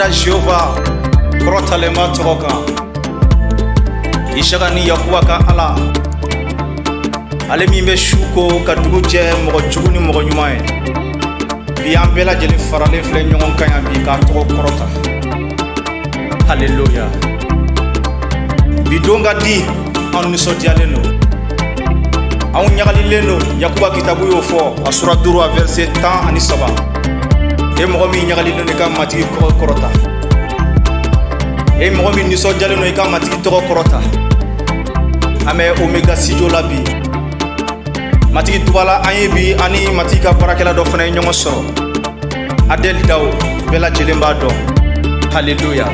da Jehova kɔrɔtalenba tɔgɔ kan. Isaka ni Yakuba ka Ala, ale min bɛ su ko ka dugu jɛ mɔgɔ jugu ni mɔgɔ ɲuman ye. Bi an bɛɛ lajɛlen faralen filɛ ɲɔgɔn kan yan bi k'a tɔgɔ kɔrɔta. Haleluya. Bi don ka di, anw nisɔndiyalen don, anw ɲagalilen don. Yakuba kitabu y'o fɔ, a sura 5, a verset 13. E mɔgɔ min ɲagalilen don, i ka Matigi tɔgɔ kɔrɔta. E mɔgɔ min nisɔndiyalen don, i ka Matigi tɔgɔ kɔrɔta. An bɛ Omega Studio la bi. Matigi dubala an ye bi, ani Matigi ka baarakɛla dɔ fana ye ɲɔgɔn sɔrɔ, Adel Daw, bɛɛ lajɛlen b'a dɔn. Haleluya.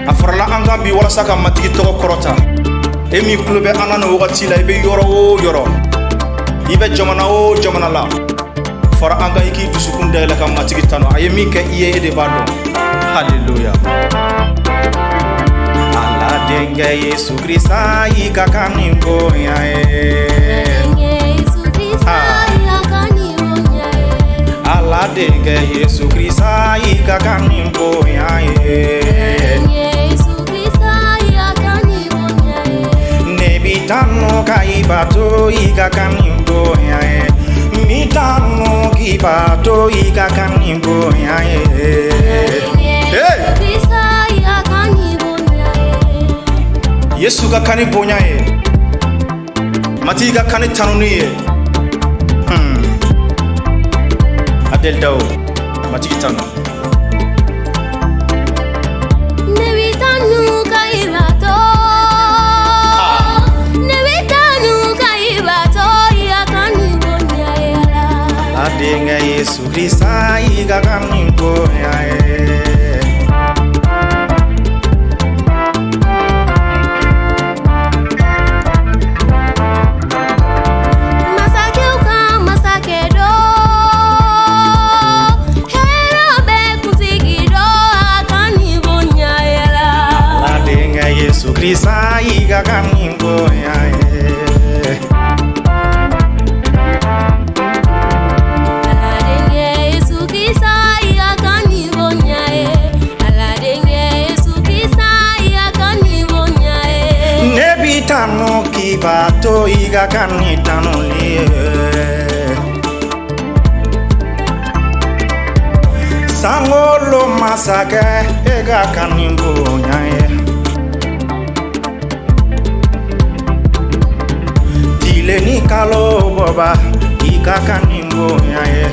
A farala an kan bi walasa ka Matigi tɔgɔ kɔrɔta. E min tulo bɛ an na nin wagati la, i bɛ yɔrɔ o yɔrɔ, i bɛ jamana o jamana la, fara an kan, i k'i dusukun dayɛlɛ ka Matigi tanu. A ye min kɛ i ye, e de b'a dɔn. Haleluya. Ala denkɛ Yesu Krista, i ka kan ni bonya ye. Ala denkɛ Yesu Krista, i ka kan ni bonya ye. Ne bi tanu ka i bato, i ka kan ni bonya ye. N bi tanu k'i bato, i ka kan ni bonya ye. Hey! Yesu ka kan ni bonya ye, Matigi ka kan ni tanuni ye. Adel Daw, Matigi tanu. Ne bi tanu ka i bato. Ne bi tanu ka i bato, i ka kan ni bonya ye Ala. Ala denkɛ Yesu Krista, i ka kan ni bonya ye. Masakɛw ka masakɛ dɔ, hɛrɛ bɛ kuntigi dɔ, a ka ni bonya ye Ala. Ala denkɛ Yesu Krista, i ka kan ni bonya ye. Ala denkɛ Yesu Krista, i ka kan ni bonya ye. Ala denkɛ Yesu Krista, i ka kan ni bonya ye. Ne bi tanu k'i bato, i ka kan ni tanuli ye. Sankolo masakɛ, e ka kan ni bonya ye. Tile ni kalo bɔba, i ka kan ni bonya ye.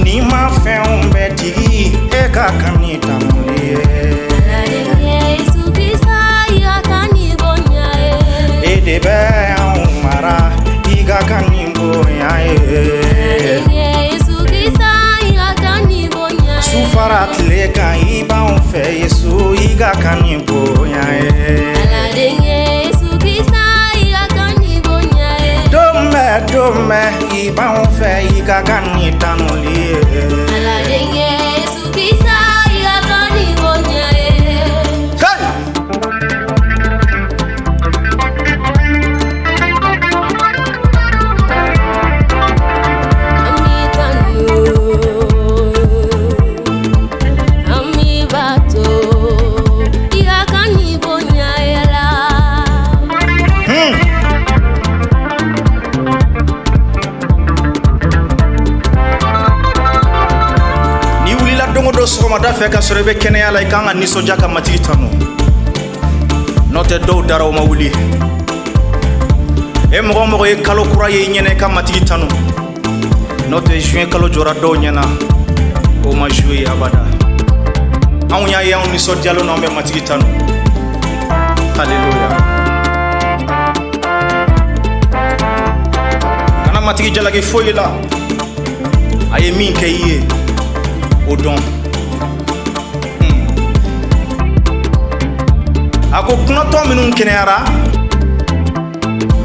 Ni ma fɛnw bɛɛ tigi, e ka kan ni tanuli ye. Ala denkɛ Yesu Krista, i ka kan ni bonya ye. E de bɛ anw mara, i ka kan ni bonya ye. Denkɛ Yesu Krista, i ka kan ni bonya ye. Su fara tile kan, i b'anw fɛ Yesu, i ka kan ni bonya ye. Ala denkɛ Yesu Krista, i ka kan ni bonya ye. Don bɛɛ, don bɛɛ, i b'anw fɛ, i ka kan ni tanuli ye. Ala denkɛ Yesu Krista, i ka kan ni bonya ye. Hey! An b'i tanu, an b'i bato, i ka kan ni bonya ye Ala. N'i wulila don o don sɔgɔmada fɛ ka sɔrɔ i bɛ kɛnɛya la, i kan ka nisɔndiya ka Matigi tanu. N'o tɛ, dɔw dara, o ma wuli. E mɔgɔ o mɔgɔ ye kalo kura ye i ɲɛna, i ka Matigi tanu. N'o tɛ, juin kalo jɔra dɔw ɲɛna, o ma joué ye abada. Anw y'a ye, anw nisɔndiyalen don, an bɛ Matigi tanu. Haleluya. Kana Matigi jalaki foyi la. A ye min kɛ i ye, o dɔn. A ko kunatɔ minnu kɛnɛyara,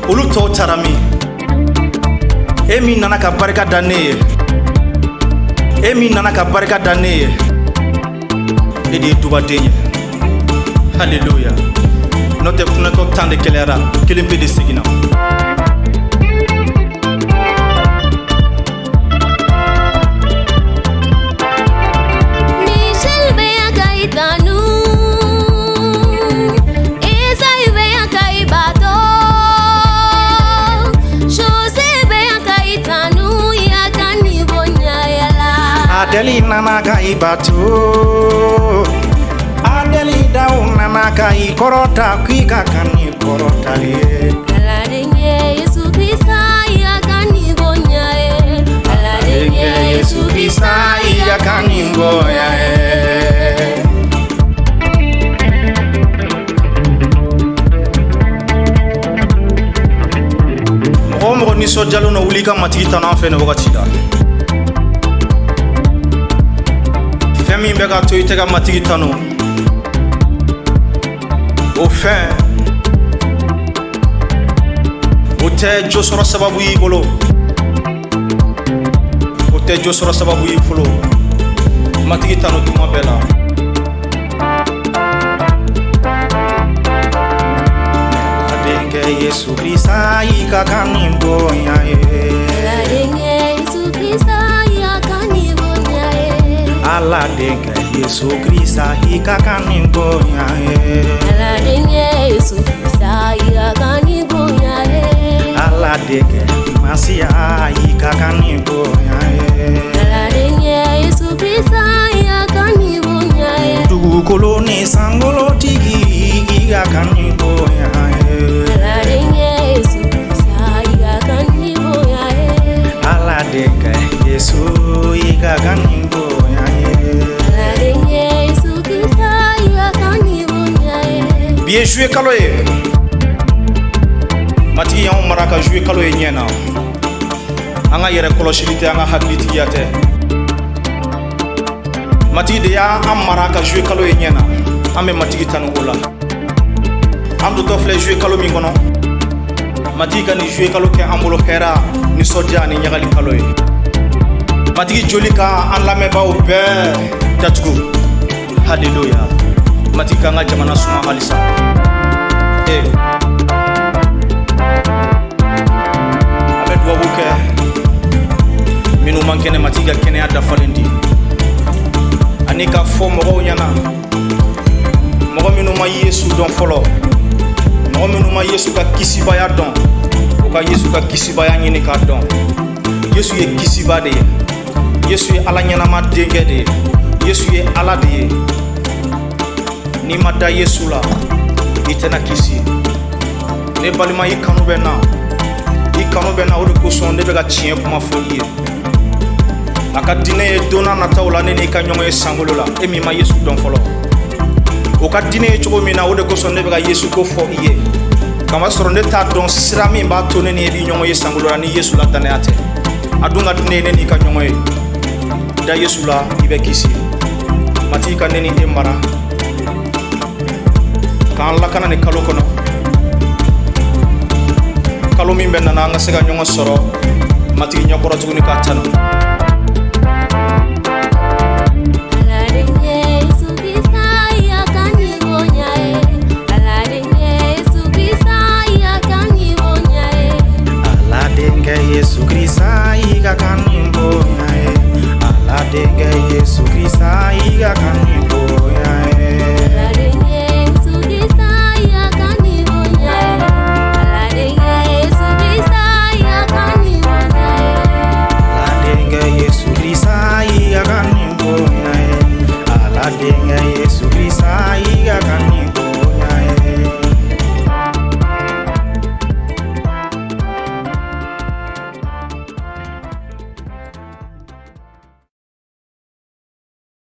olu tɔw taara min? E min nana ka barika da ne ye, e min nana ka barika da ne ye, e de ye dubaden ye. Haleluya. N'o tɛ, kunatɔ 10 de kɛnɛyara, kelen pe de seginna. Adeli nana ka i bato, Adeli daw nana ka i kɔrɔta, k'i ka kan ni kɔrɔtali ye. Ala denkɛ Yesu Krista, i ka kan ni bonya ye. Ala denkɛ Yesu Krista, i ka kan ni bonya ye. Mɔgɔ o mɔgɔ nisɔndiyalen don, wuli i ka Matigi tanu an fɛ nin wagati la. Fɛn min bɛ ka to i tɛ ka Matigi tanu, o fɛn o tɛ jo sɔrɔ sababu y'i bolo, o tɛ jo sɔrɔ sababu y'i bolo. Matigi tanu tuma bɛɛ la. Ala denkɛ Yesu Krista, i ka kan ni bonya ye. Ala denkɛ Yesu Krista, i ka kan ni bonya ye. Ala denkɛ Yesu Krista, i ka kan ni bonya ye. Ala denkɛ Yesu Krista, i ka kan ni bonya ye. Ala denkɛ Masiya, i ka kan ni bonya ye. Ala denkɛ Yesu Krista, i ka kan ni bonya ye. Dugukolo ni sankolo tigi, i ka kan ni bonya ye. Ala denkɛ Yesu Krista, i ka kan ni bonya ye. Ala denkɛ Yesu, i ka kan ni bonya ye. Ala denkɛ Yesu Krista, i ka kan ni bonya ye. Bi ye juillet kalo ye. Matigi y'anw mara ka juillet kalo ye ɲɛ na. An ka yɛrɛ kɔlɔsili tɛ, an ka hakilitigiya tɛ. Matigi de y'an mara ka juillet kalo ye ɲɛ na. An bɛ Matigi tanu o la. An dontɔ filɛ juillet kalo min kɔnɔ, Matigi ka nin juillet kalo kɛ an bolo hɛra, nisɔndiya ani ɲagali kalo ye. Matigi joli ka an lamɛnbaaw bɛɛ datugu. Haleluya. Matigi k'an ka jamana suma halisa. Ee, an bɛ dubabu kɛ minnu man kɛnɛ, Matigi ka kɛnɛya dafalen di, ani k'a fɔ mɔgɔw ɲɛna, mɔgɔ minnu ma Yesu dɔn fɔlɔ, mɔgɔ minnu ma Yesu ka kisibaya dɔn, o ka Yesu ka kisibaya ɲini k'a dɔn. Yesu ye kisiba de ye. Yesu ye Ala ɲɛnama denkɛ de ye. Yesu ye Ala de ye. N'i ma da Yesu la, i tɛna kisi. Ne balima, i kanu bɛ n na, i kanu bɛ n na, o de kosɔn ne bɛ ka tiɲɛ kuma fɔ i ye. A ka di ne ye don n'a nataw la, ne n'i ka ɲɔgɔn ye sankolo la. E min ma Yesu dɔn fɔlɔ, o ka di ne ye cogo min na, o de kosɔn ne bɛ ka Yesu ko fɔ i ye, kamasɔrɔ ne t'a dɔn sira min b'a to ne ni e bɛ ɲɔgɔn ye sankolo la ni Yesu la dannaya tɛ. A dun ka di ne ye ne n'i ka ɲɔgɔn ye. Da Yesu la, i bɛ kisi. Matigi ka ne ni e mara k'an lakana nin kalo kɔnɔ, kalo min bɛ nana, an ka se ka ɲɔgɔn sɔrɔ Matigi ɲɛkɔrɔ tuguni k'a tanu. Ala denkɛ Yesu Krista, i ka kan ni bonya ye. Ala denkɛ Yesu Krista, i ka kan ni bonya ye. Ala denkɛ Yesu Krista, i ka kan ni bonya ye. Ala denkɛ Yesu Krista, i ka kan